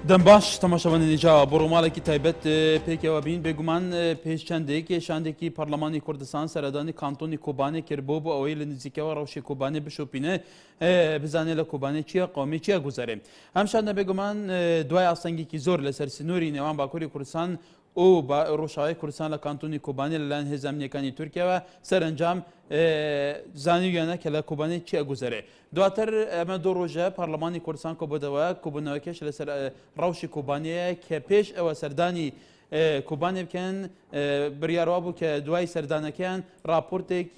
دەم باش تەماشاوانە نێجا بۆ ڕۆماڵێکی تایبەت پێکەوە بین بێگومان پێش چەندێک شاندێکی پەرلەمانی کوردستان سەردانی کانتۆنی کۆبانێ کرد بۆ بۆ ئەوەی لە نزیکەوە ڕەوشی کۆبانێ بشۆپینێ بزانێ لە کۆبانێ چییە قومی چییە گوزارێ ئەم شاندە بێگومان دوای ئاستەنگێکی زۆر لەسەر سنووری نێوان باکووری کوردستان و ڕۆژئاوای کوردستان لە کانتۆنی کۆبانێ لەلایەن هێزە ئەمنییەکانی تورکیاوە سەرەنجام زانیویانە کە لە کۆبانێ چی ئەگوزەرێ. دواتر ئەمە دوو ڕۆژە پەرلەمانی کوردستان کۆبۆتەوە، کۆبوونەوەکەش لەسەر ڕەوشی کۆبانێیە کە پێش ئەوە سەردانی کۆبانێ بکەن بڕیار وابوو کە دوای سەردانەکەیان راپۆرتێک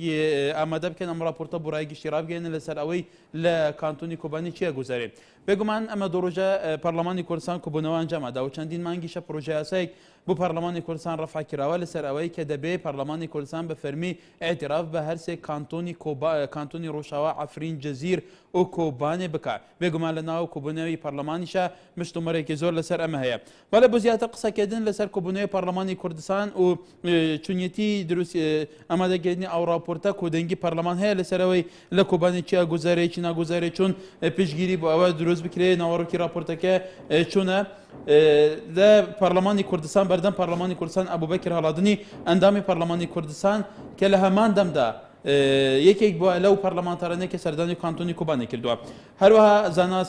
ئامادە بکەن ئەم راپۆرتە بۆ ڕای گشتی ڕابگەیەنن لەسەر ئەوەی لە کانتۆنی کۆبانی چی ئەگوزەرێ. بێگومان ئەمە دوو ڕۆژە پەرلەمانی کوردستان کۆبوونەوە ئەنجامدا و چەندین مانگیشە پرۆژەیاسایەک بۆ پەرلەمانی کوردستان ڕەفع کراوە لەسەر ئەوەی کە دەبێ پەرلەمانی کوردستان بە فەرمی ئیعتراف بە هەرسێ کانتۆنی کۆبا کانتۆنی ڕۆژاوا عەفرین جزیر و کۆبانێ بکا بێگومان لە ناو کۆبوونەوەی پەرلەمانیشە مشتومڕێکی زۆر لەسەر ئەمە هەیە بەڵێ بۆ زیاتر قسەکردن لەسەر کۆبوونەوەی پەرلەمانی کوردستان و چونیەتی دروست ئامادەکردنی ئەو راپۆرتە کۆدەنگی پەرلەمان هەیە لەسەرەوەی لە کۆبانی چیا گوزارەی چی ناگوزارێ چۆن پشتگیری بۆ ئەوە دروست بکرێ ناوەڕۆکی راپۆرتەکە چۆنە لە پەرلەمانی کوردستان بەردەم پەرلەمانی کوردستان ئەبوبەکر هەڵادنی ئەندامی پەرلەمانی کوردستان کە لە هەمان دەمدا یەکێک بووە لەو پەرلەمانتارانەی کە سەردانی کانتۆنی کۆبانی کردووە. هەروەها زانا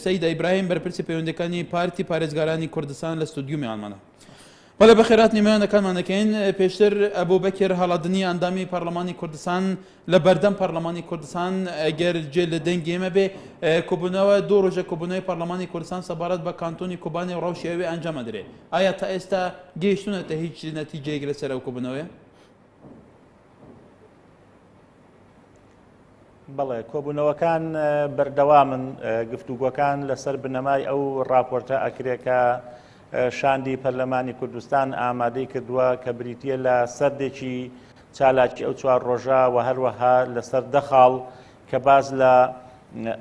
سەید ئیبراهیم بەرپرسی پەیوەندەکانی پارتی پارێزگارانی کوردستان لە ستۆدیۆ میوانمانە. بەڵێ بەخێراتنی میوانەکانمان دەکەین. پێشتر ئەبوبەکر هەڵەدنی ئەندامی پەرلەمانی کوردستان لە بەردەم پەرلەمانی کوردستان ئەگەر جێ لە دەنگی ئێمە بێ کۆبوونەوە دوو ڕۆژە کۆبوونەوەی پەرلەمانی کوردستان سەبارەت بە کانتۆنی کۆبانێ و ڕەوشی ئەوێ ئەنجام ئەدرێ. ئایا تا ئێستا گەیشتوونەتە هیچ نەتیجەیەک لەسەر ئەو کۆبوونەوەیە؟ بەڵێ کۆبوونەوەکان بەردەوامن گفتوگۆکان لەسەر بنەمای ئەو راپۆرتە ئەکرێ کە شاندی پەرلەمانی کوردستان ئامادەی کردووە کە بریتە لە سەردێکی چالاکی ئەو چوار ڕۆژە و هەروەها لەسەر دە خاڵ کە باز لە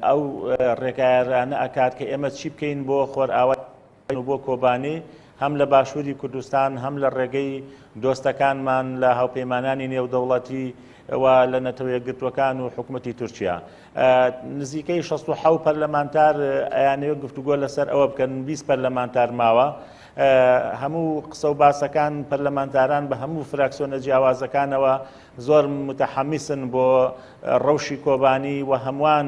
ئەو ڕێکارانە ئەکات کە ئێمە چی بکەین بۆ خۆرئاوای و بۆ کۆبانی هەم لە باشووری کوردستان هەم لە ڕێگەی دۆستەکانمان لە هاوپەیمانانی نێودەوڵەتی و لە نەتەوە یەکگرتووەکان و حکومەتی تورکیا. نزیکەی 67 پەرلەمانتار ئەیانەوێت گفتوگۆ لەسەر ئەوە بکەن، 20 پەرلەمانتار ماوە. هەموو قسە و باسەکان پەرلەمانتاران بە هەموو فراکسیۆنە جیاوازەکانەوە زۆر متحەمیسن بۆ ڕەوشی کۆبانی و هەمووان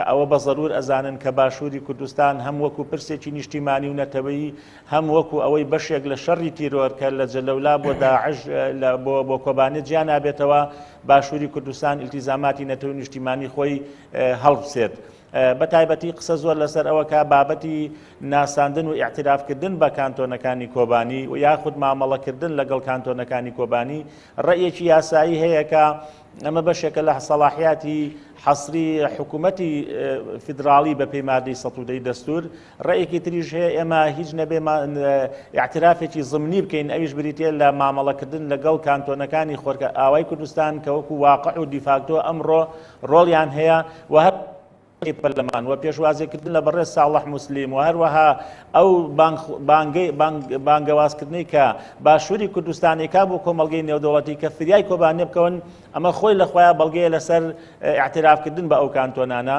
ئەوە بە زەروور ئەزانن کە باشووری کوردستان هەم وەکوو پرسێکی نیشتیمانی و نەتەوەیی هەم وەکوو ئەوەی بەشێک لە شەڕی تیرۆر کە لە جەلەولا بۆ داعش لە بۆ بۆ کۆبانێ جیا نابێتەوە باشووری کوردستان ئیلتیزاماتی نەتەوەی نیشتیمانی خۆی هەڵبسێت. بە تایبەتی قسە زۆر لەسەر ئەوە کە بابەتی ناساندن و ئیعترافکردن بە کانتۆنەکانی کۆبانی و یاخود مامەڵەکردن لەگەڵ کانتۆنەکانی کۆبانی ڕەئیەکی یاسایی هەیە کە ئەمە بەشێکە لە سەڵاحیاتی حەسری حکوومەتی فیدراڵی بە پێی مادەی 110 دەستور ڕێیەکی تریش هەیە ئێمە هیچ نەبێ ئیعترافێکی زمنی بکەین ئەویش بریتە لە مامەڵەکردن لەگەڵ کانتۆنەکانی خۆرئاوای کوردستان کە وەکو واقع و دیفاکتۆ ئەمڕۆ ڕۆڵیان هەیە و هەر پەرلەمان و پێشوازیکردن لە بەڕێز ساڵح موسلیم و هەروەها ئەو بانگەوازکردنەی کە باشووری کوردستان ئەیکا بۆ کۆمەڵگەی نێودەوڵەتی کە فریای کۆبانێ بکەون ئەمە خۆی لە خۆیان بەڵگەیە لەسەر ئیعترافکردن بە ئەو کانتۆنانە.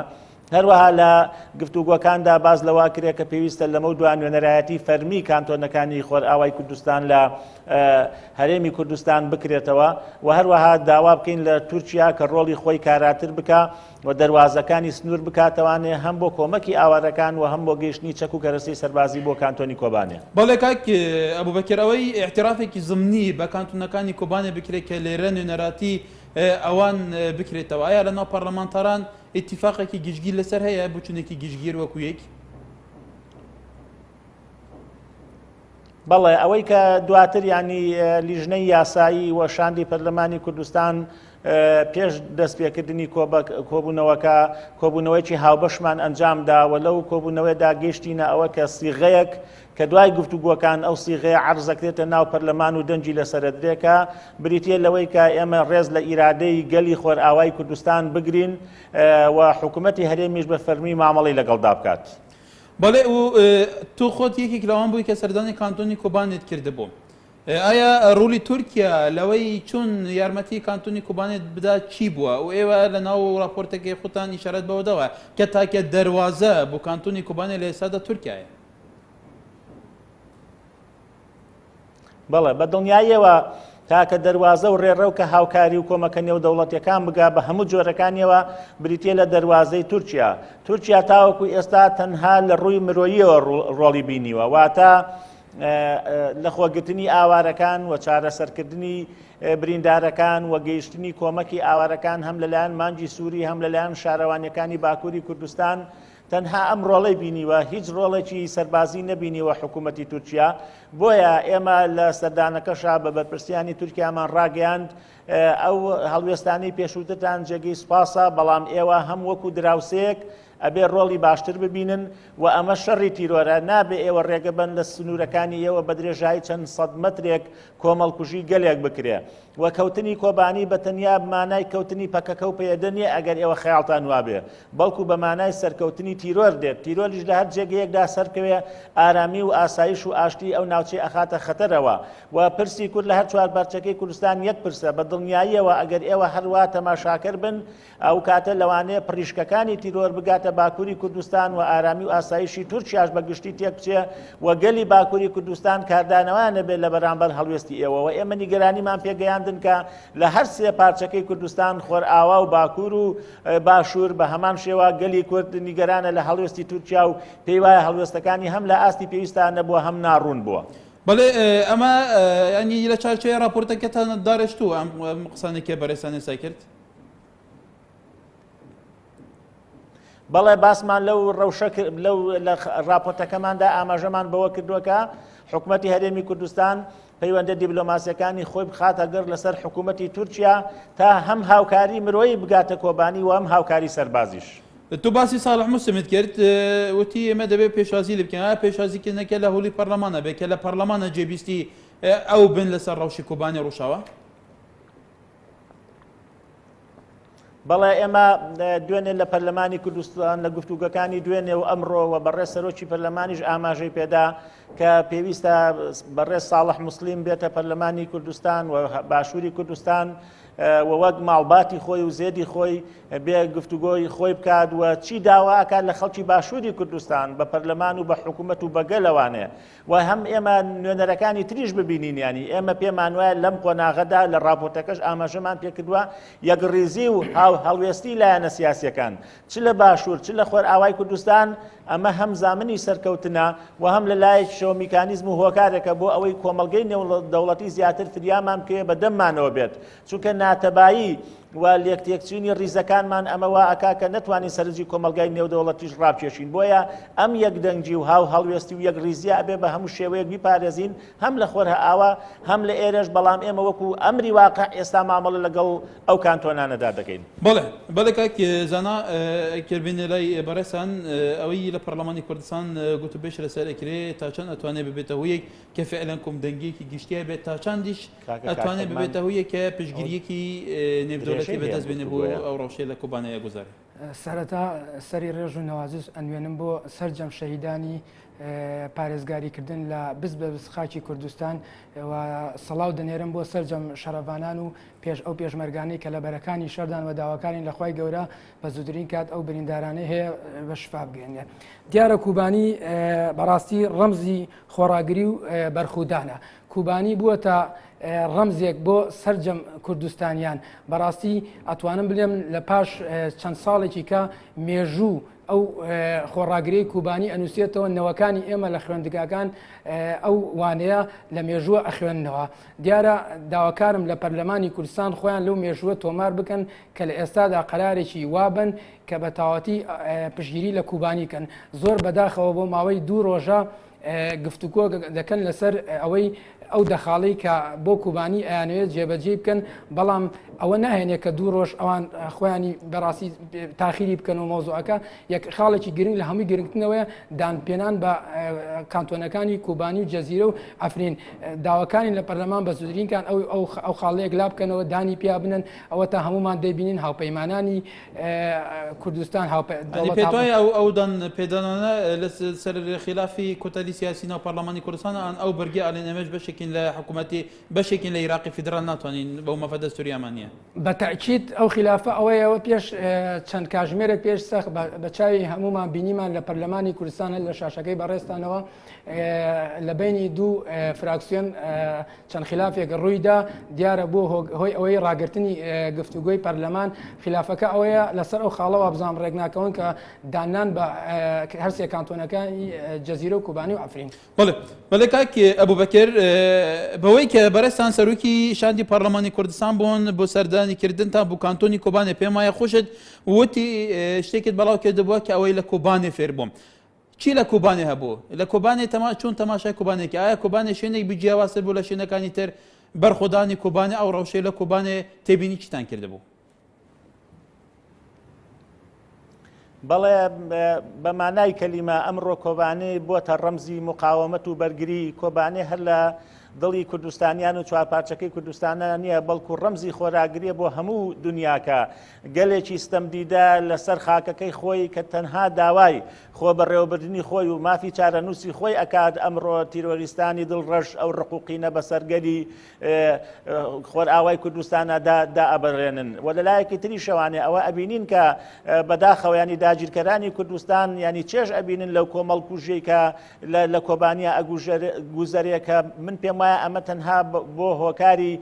هەروەها لە گفتوگۆکاندا باس لەوە کرێ کە پێویستە لەمە دوا نوێنەرایەتی فەرمی کانتۆنەکانی خۆرئاوای کوردستان لە هەرێمی کوردستان بکرێتەوە و هەروەها داوا بکەین لە تورکیا کە ڕۆڵی خۆی کاراتر بکە و دەروازەکانی سنوور بکاتەوانێ هەم بۆ کۆمەکی ئاوارەکان و هەم بۆ گەیشتنی چەک و کەرەستەی سەربازی بۆ کانتۆنی کۆبانێ. بەڵێ کاک ئەبوبەکر ئەوەی ئیعترافێکی زمنی بە کانتونەکانی کۆبانێ بکرێت کە لێرە نوێنەراتی ئەوان بکرێتەوە ئایا لەناو پەرلەمانتاران ئیتیفاقێکی گشتگیر لەسەر هەیە بچونێکی گشتگیر وەکو یەک؟ بەڵێ ئەوەی کە دواتر ینی لیژنەی یاسایی و شاندی پەرلەمانی کوردستان پێش دەستپێکردنی کۆبوونەوەکە کۆبوونەوەیکی هاوبەشمان ئەنجامدا و لەو کۆبوونەوەیدا گەیشتینە ئەوە کە سیغەیەک کە دوای گفتوگۆکان ئەو سیغەیە عەرزەکرێتە ناو پەرلەمان و دەنگی لەسەرەدرێکە بریتە لەوەی کە ئێمە ڕێز لە ئیرادەی گەلی خۆرئاوای کوردستان بگرین و حکوومەتی هەرێمیش بە فەرمی مامەڵی لەگەڵدا بکات. بەڵێ و تۆ خۆت یەکێک لەوان بووی کە سەردانی کانتۆنی کۆبانێت کردبوو. ئایا ڕۆڵی تورکیا لەوەی چۆن یارمەتی کانتۆنی کۆبانێت بدا چی بووە و ئێوە لە ناو ڕاپۆرتەکەی خۆتان ئیشارەت بەوە داوە کە تاکە دەروازە بۆ کانتۆنی کۆبانێ لە ئێستادا تورکیایە؟ بەڵێ، بە دڵنیاییەوە تاکە دەروازە و ڕێڕەو کە هاوکاری و کۆمەکە نێودەوڵەتیەکان بگا بە هەموو جۆرەکانیەوە بریتیە لە دەروازەی تورکیا. تورکیا تاوەکو ئێستا تەنها لە ڕووی مرۆییەوە ڕۆڵی بینیوە، واتە لەخۆگرتنی ئاوارەکان و چارەسەرکردنی بریندارەکان و گەیشتنی کۆمەکی ئاوارەکان هەم لەلایەن مانگی سووری هەم لەلایەن شارەوانیەکانی باکووری کوردستان تەنها ئەم ڕۆڵەی بینیوە، هیچ ڕۆڵێکی سەربازی نەبینیوە حکوومەتی تورکیا، بۆیە ئێمە لە سەردانەکەشا بە بەرپرسیانی تورکیامان ڕاگەیاند ئەو هەڵوێستانەی پێشووترتان جێگەی سوپاسە، بەڵام ئێوە هەم وەکو دراوسێیەک ئەبێ ڕۆڵی باشتر ببینن و ئەمە شەڕی تیرۆرە، نابێ ئێوە ڕێگە بەن لە سنوورەکانی ئێوە بە درێژایی چەند سەد مەترێک کۆمەڵکوژی گەلێک بکرێ. و کەوتنی کۆبانی بە تەنیا مانای کەوتنی پەکەکە و پەیەدە نییە ئەگەر ئێوە خەیاڵتان وابێ، بەڵکو بە مانای سەرکەوتنی تیرۆر دێت، تیرۆریش لە هەر جێگەیەکدا سەرکەوێ ئارامی و ئاسایش و ئاشتی ئەو ناوچەی ئەخاتە خەتەرەوە و پرسی کورد لە هەر چوار پارچەکەی کوردستان یەک پرسە، بە دڵنیاییەوە ئەگەر ئێوە هەروا تەماشاکەر بن ئەو کاتە لەوانەیە پڕیشکەکانی تیرۆر بگاتە باکووری کوردستان و ئارامی و ئاسایشی تورکیاش بە گشتی تێک بچێ و گەلی باکووری کوردستان کاردانەوەیان نەبێت لە بەرامبەر هەڵوێستی ئێوە و ئێمە نیگەرانیمان پێگەیاندن کە لە هەر سێ پارچەکەی کوردستان خۆرئاوا و باکوور و باشوور بە هەمان شێوە گەلی کورد نیگەرانە لە هەڵوێستی تورکیا و پێی وایە هەڵوێستەکانی هەم لە ئاستی پێویستا نەبووە هەم ناڕوون بووە. بەڵێ ئەمە ینی لە چارچەوەی ڕاپۆرتەکەتان داڕێشتووە ئەم قسانەی کە بەڕێزتان ئێستا کرد؟ بەڵێ باسمان لەو ڕەوشە لەو لە ڕاپۆرتەکەماندا ئاماژەمان بەوە کردووە کە حکوومەتی هەرێمی کوردستان پەیوەندە دیبلۆماسیەکانی خۆی بخاتە گەڕ لەسەر حکوومەتی تورکیا تا هەم هاوکاری مرۆیی بگاتە کۆبانی و هەم هاوکاری سەربازیش. تۆ باسی ساڵح موسلمت کرد وتی ئێمە دەبێت پێشوازی لێ بکەین ئایا پێشوازیکردنەکە لە هۆڵی پەرلەمانە بێت کە لە پەرلەمانە جێبیستی ئەو بن لەسەر ڕەوشی کۆبانی ڕوشاوە؟ بەڵێ ئێمە دوێنێ لە پەرلەمانی کوردستان لە گفتوگەکانی دوێنێ و ئەمڕۆ و بەڕێز سەرۆکی پەرلەمانیش ئاماژەی پێدا کە پێویستە بەڕێز ساڵح موسلیم بێتە پەرلەمانی کوردستان و باشووری کوردستان و وەک ماڵباتی خۆی و زێدی خۆی بێ گفتوگۆی خۆی بکات و چی داواکات لە خەڵکی باشووری کوردستان بە پەرلەمان و بە حکوومەت و بەگەلەوانێ و هەم ئێمە نوێنەرەکانی تریش ببینین یانی ئێمە پێمان وایە لەم قۆناغەدا لە ڕاپۆرتەکەش ئاماژەمان پێکردووە یەکڕیزی و هاو هەڵوێستی لایەنە سیاسیەکان چ لە باشوور چ لە خۆرئاوای کوردستان ئەمە هەم زامنی سەرکەوتنە و هەم لە لایەکیشەوە میکانیزم و هۆکارێکە بۆ ئەوەی کۆمەڵگەی نێودەوڵەتی زیاتر فریامان بکەوێ بە دەممانەوە بێت چونکە ناتەبایی و لێکتێکچوونی ڕیزەکانمان ئەمە وا ئەکا کە نەتوانین سەرنجی کۆمەڵگای نێودەوڵەتیش ڕابکێشین بۆیە ئەم یەکدەنگی و هاو هەڵوێستی و یەکڕیزیە ئەبێ بە هەموو شێوەیەک بیپارێزین هەم لە خۆرئاوا هەم لە ئێرەش بەڵام ئێمە وەکو ئەمری واقع ئێستا مامەڵە لەگەڵ ئەو کانتۆنانەدا دەکەین. بەڵێ بەڵێ کاک زانا ئەگەر بێینە لای بەڕێزتان ئەوەی لە پەڕلەمانی کوردستان گوتوبێژ لەسەر ئەکرێ تا چەند ئەتوانێ ببێتە هۆیەک کە فعلا کۆمدەنگیەکی گشتی هەبێت تا چەندیش ئەتوانێت ببێتە هۆیەک کە پشتگیریەکی نێودەوڵەتی بەدەست بێنێ بۆ ئەو ڕەوشەی لە کۆبانێ ئەگوزارێ. سەرەتا سەری ڕێز و نەوازش ئەنوێنم بۆ سەرجەم شەهیدانی پارێزگاریکردن لە بست بە بست خاکی کوردستان و سەڵاو دەنێرم بۆ سەرجەم شەڕەڤانان و پێش ئەو پێشمەرگانەی کە لە بەرەکانی شەردان و داواکارین لە خوای گەورە بە زووترین کات ئەو بریندارانەی هەیە بە شفا بگەێنێ. دیارە کوبانی بەڕاستی ڕەمزی خۆڕاگری و بەرخودانە. کوبانی بووەتە ڕەمزێک بۆ سەرجەم کوردستانیان. بەڕاستی ئەتوانم بلێم لە پاش چەند ساڵێکی کە مێژوو ئەو خۆڕاگریی کوبانی ئەنووسێتەوە، نەوەکانی ئێمە لە خوێندگاکان ئەو وانەیە لە مێژووە ئەخوێننەوە. دیارە داواکارم لە پەرلەمانی کوردستان خۆیان لەو مێژووە تۆمار بکەن کە لە ئێستادا قەرارێکی وابەن کە بە تەواوەتی پشتگیری لە کوبانی کەن. زۆر بەداخەوە بۆ ماوەی دوو ڕۆژە گفتوگۆ دەکەن لەسەر ئەوەی ئەو دەخاڵەی کە بۆ کوبانی ئەیانەوێت جێبەجێی بکەن، بەڵام ئەوە ناهێنێت کە دوو ڕۆژ ئەوان خۆیانی بەڕاستی تاخیری بکەن و مەوزوعەکە یەک خاڵێکی گرنگ لە هەمووی گرنگترەوەیە دانپێنان بە کانتۆنەکانی کوبانی و جەزیرە و عەفرین داواکارین لە پەرلەمان بە زووترین کات ئەو ئەو خاڵەیەک لا بکەنەوە دانی پیا بنن ئەوە تا هەمومان دەیبینین هاوپەیمانانی کوردستان پێت وایە ئەو ئەو دان پێدانانە لەسەر خلافی کۆتا لیستی. سیاسی ناو پەرلەمانی کوردستان ئان ئەو بەرگی ئالێن ئێمەش بەشێکین لە حکوومەتی بەشێکین لە عیراقی فیدرال ناتوانین بەو مەفە دەستوریامان نییە. بە تەئکید ئەو خیلافە ئەوەیە پێش چەند کاژمێرێک پێش سەخ بە چاوی هەموومان بینیمان لە پەرلەمانی کوردستان هەر لە شاشەکەی بەڕێزتانەوە لە بەینی دوو فراکسیۆن چەند خلافێک ڕوویدا دیارە بۆ هۆی ئەوەی ڕاگرتنی گفتوگۆی پەرلەمان خلافەکە ئەوەیە لەسەر ئەو خاڵەوە وابزانم ڕێک ناکەون کە داننان بە هەرسێ کانتۆنەکانی جەزیرە و کوبانی و عەفرین. بەڵێ بەڵێ کاک ئەبوبەکر بەوەی کە بەڕێزتان سەرۆکی شاندی پەرلەمانی کوردستان بوون بۆ سەردانی کردنتان بۆ کانتۆنی کۆبانێ پێم وایە خۆشت وتی شتێکت بەڵاو کردبووە کە ئەوەی لە کۆبانێ فێر بووم چی لە کۆبانێ هەبوو لە کۆبانێ تەما چۆن تەماشای کۆبانێکی ئایا کۆبانێ شوێنێک بوو جیاوازتر بوو لە شوێنەکانی تر بەرخۆدانی کۆبانێ ئەو ڕەوشەی لە کۆبانێ تێبینی چیتان کردبوو؟ بەڵێ بە مانای کەلیمە ئەمڕۆ کۆبانێ بۆتە ڕەمزی مقاومەت و بەرگری کۆبانێ هەر لە دڵی کوردستانیان و چوارپارچەکەی کوردستانە نییە بەڵکو ڕەمزی خۆراگریە بۆ هەموو دنیاکە گەلێکی ستەمدیدە لەسەر خاکەکەی خۆی کە تەنها داوای خۆ بەڕێوەبردنی خۆی و مافی چارەنووسی خۆی ئەکات ئەمڕۆ تیرۆریستانی دڵڕەش ئەو ڕق و قینە بەسەر گەلی خۆرئاوای کوردستانە دائەبرێنن و لە لایەکی تریشەوانێ ئەوە ئەبینین کە بەداخەوە ینی داگیرکەرانی کوردستان ینی چێژ ئەبینن لەو کۆمەڵکوژیەی کە لە کۆبانیا ئەگوزەرێ کە من پێم وایە ئەمە تەنها بۆ هۆکاری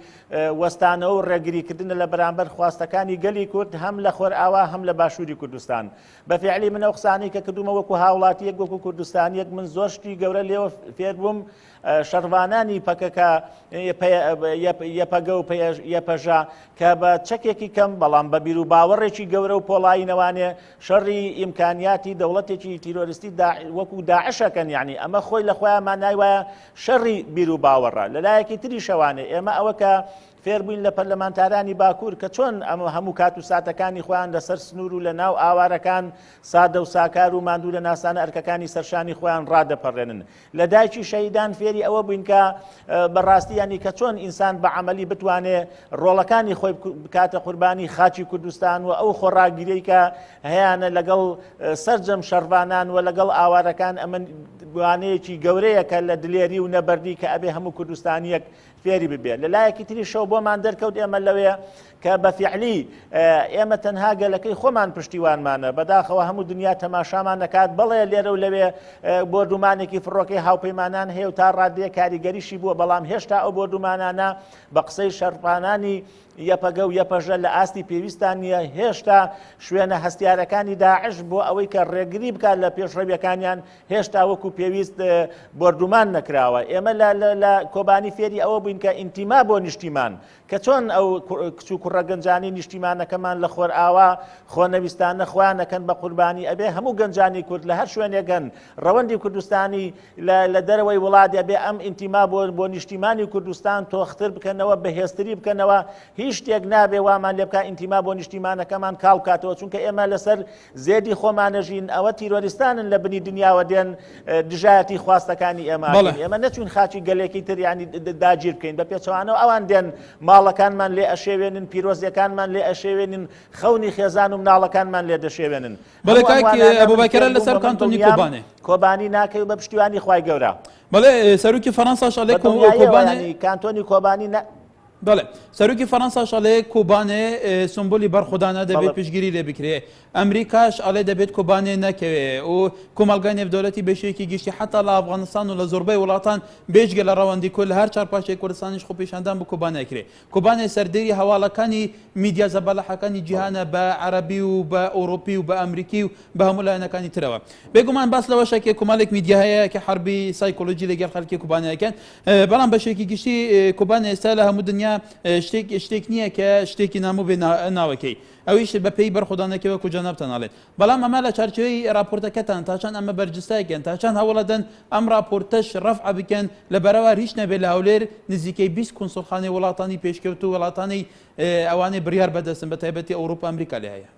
وەستانەوە و ڕێگریکردنە لە بەرامبەر خواستەکانی گەلی کورد هەم لە خۆرئاوا هەم لە باشووری کوردستان. بە فعلی من ئەو قسانەی کە کردومە وەکو هاوڵاتیەک وەکو کوردستانیەک من زۆر شتی گەورە لێوە فێر بووم شەڕڤانانی پەکەکە یەپەگە و یەپەژە کە بە چەکێکی کەم بەڵام بە بیر و باوەڕێکی گەورە و پۆڵایینەوانێ شەڕی ئیمکانیاتی دەوڵەتێکی تیرۆریستی وەکو داعشەکەن یعنی ئەمە خۆی لە خۆیان مانای وایە شەڕی بیر و باوەڕە لەلایەکی تریشەوانێ ئێمە ئەوە کە فێربووین لە پەرلەمانتارانی باکوور کە چۆن ئەمە هەموو کات و ساتەکانی خۆیان لەسەر سنوور و لە ناو ئاوارەکان سادە و ساکار و ماندوو لە ناسانە ئەرکەکانی سەرشانی خۆیان ڕادەپەڕێنن لە دایکی شەهیدان فێری ئەوە بووین کە بەڕاستی ینی کە چۆن ئینسان بە عملی بتوانێ ڕۆڵەکانی خۆی بکاتە قوربانی خاچی کوردستان و ئەو خۆڕاگیری کە هەیانە لەگەڵ سەرجەم شەڕڤانان و لەگەڵ ئاوارەکان ئەمە وانەیەکی گەورەیە کە لە دلێری و نەبەردی کە ئەبێ هەموو کوردستانیەک فێری ببێت لە لایەکی تریشەوە بۆمان دەرکەوت ئێمە لەوێ کە بە فیعلی ئێمە تەنها گەلەکەی خۆمان پشتیوانمانە بەداخەوە هەموو دنیا تەماشامان دەکات بەڵێ لێرە و لەوێ بۆردومانێکی فڕۆکەی هاوپەیمانان هەیە و تا ڕادەیە کاریگەریشی بووە بەڵام هێشتا ئەو بۆردومانانە بە قسەی شەڕڤانانی یەپەگە و یەپەژە لە ئاستی پێویستان نییە هێشتا شوێنە هەستیارەکانی داعش بۆ ئەوەی کە ڕێگری بکات لە پێشڕەویەکانیان هێشتا وەکو پێویست بۆردومان نەکراوە ئێمە لە کۆبانی فێری ئەوە بووین کە ئینتیما بۆ نیشتیمان کە چۆن ئەو کچ و کوڕە گەنجانی نیشتیمانەکەمان لە خۆرئاوا خۆنەویستانە خۆیان ئەکەن بە قوربانی ئەبێ هەموو گەنجانی کورد لە هەر شوێنێکن ڕەوەندی کوردستانی لە دەرەوەی وڵات ئەبێ ئەم ئینتیما بۆ بۆ نیشتیمانی کوردستان تۆختر بکەنەوە بەهێزتری بکەنەوە هیچ شتێک نابێ وامان لێ بکا ئینتیما بۆ نیشتیمانەکەمان کاڵ بکاتەوە چونکە ئێمە لەسەر زێدی خۆمانەژین ئەوە تیرۆریستانن لە بنی دنیاوە دێن دژایەتی خواستەکانی ئێمە ئێمە نەچوین خاچی گەلێکی تر ینی داگیر بکەین بە پێچەوانەوە ئەوان دێن ماڵەکانمان لێ ئەشێوێنن پیرۆزیەکانمان لێ ئەشێوێنن خەونی خێزان و مناڵەکانمان لێ دەشێوێنن بەڵێ کاک ئەبوبەکرە لەسەر کانتۆنی کۆبانێ کۆبانی ناکەوی بە پشتیوانی خوای گەورە. بەڵێ سەرۆکی فەرەنساش ئەڵێ کۆبانێ کانتۆنی کۆبانی بەڵێ سەرۆکی فەرەنساش ئەڵێ کۆبانێ سمبولی بەرخۆدانە دەبێت پشتگیری لێ بکرێ ئەمریکاش ئەڵێ دەبێت کۆبانێ نەکەوێ و کۆمەڵگای نێودەوڵەتی بەشێکی گشتی حتا لە ئەفغانستان و لە زۆربەی وڵاتان بێجگە لە ڕەوەندی کورد لە هەر چوار پارچەی کوردستانیش خۆپیشاندان بۆ کۆبانێ ئەکرێ کۆبانێ سەردێری هەواڵەکانی میدیا زەبەلاحەکانی جیهانە بە عەرەبی و بە ئەوروپی و بە ئەمریکی و بە هەموو لایەنەکانی ترەوە بێگومان باس لەوەشە کە کۆمەڵێک میدیا هەیە کە حەربی سایکۆلۆژی لەگەڵ خەڵکی کوبانێ ئەکەن بەڵام بەشێکی گشتی کوبانێ ئێستا لە هەموو دنیا شتێک شتێک نییە کە شتێکی نامۆ بێ ناوەکەی ئەویش بە پێی بەرخۆدانەکەی وەکو جەنابتان ئەڵێن بەڵام ئەمە لە چارچێوەی راپۆرتەکەتان تا چەند ئەمە بەرجستایکەن تا چەند هەوڵەدەن ئەم راپۆرتەش ڕەفع بکەن لە بەرەوار هیچ نەبێت لە هەولێر نزیکەی 20 کونسوڵخانەی وڵاتانی پێشکەوتوو وڵاتانی ئەوانەی بڕیار بەدەستن بە تایبەتی ئەوروپا ئەمریکا لێ هەیە.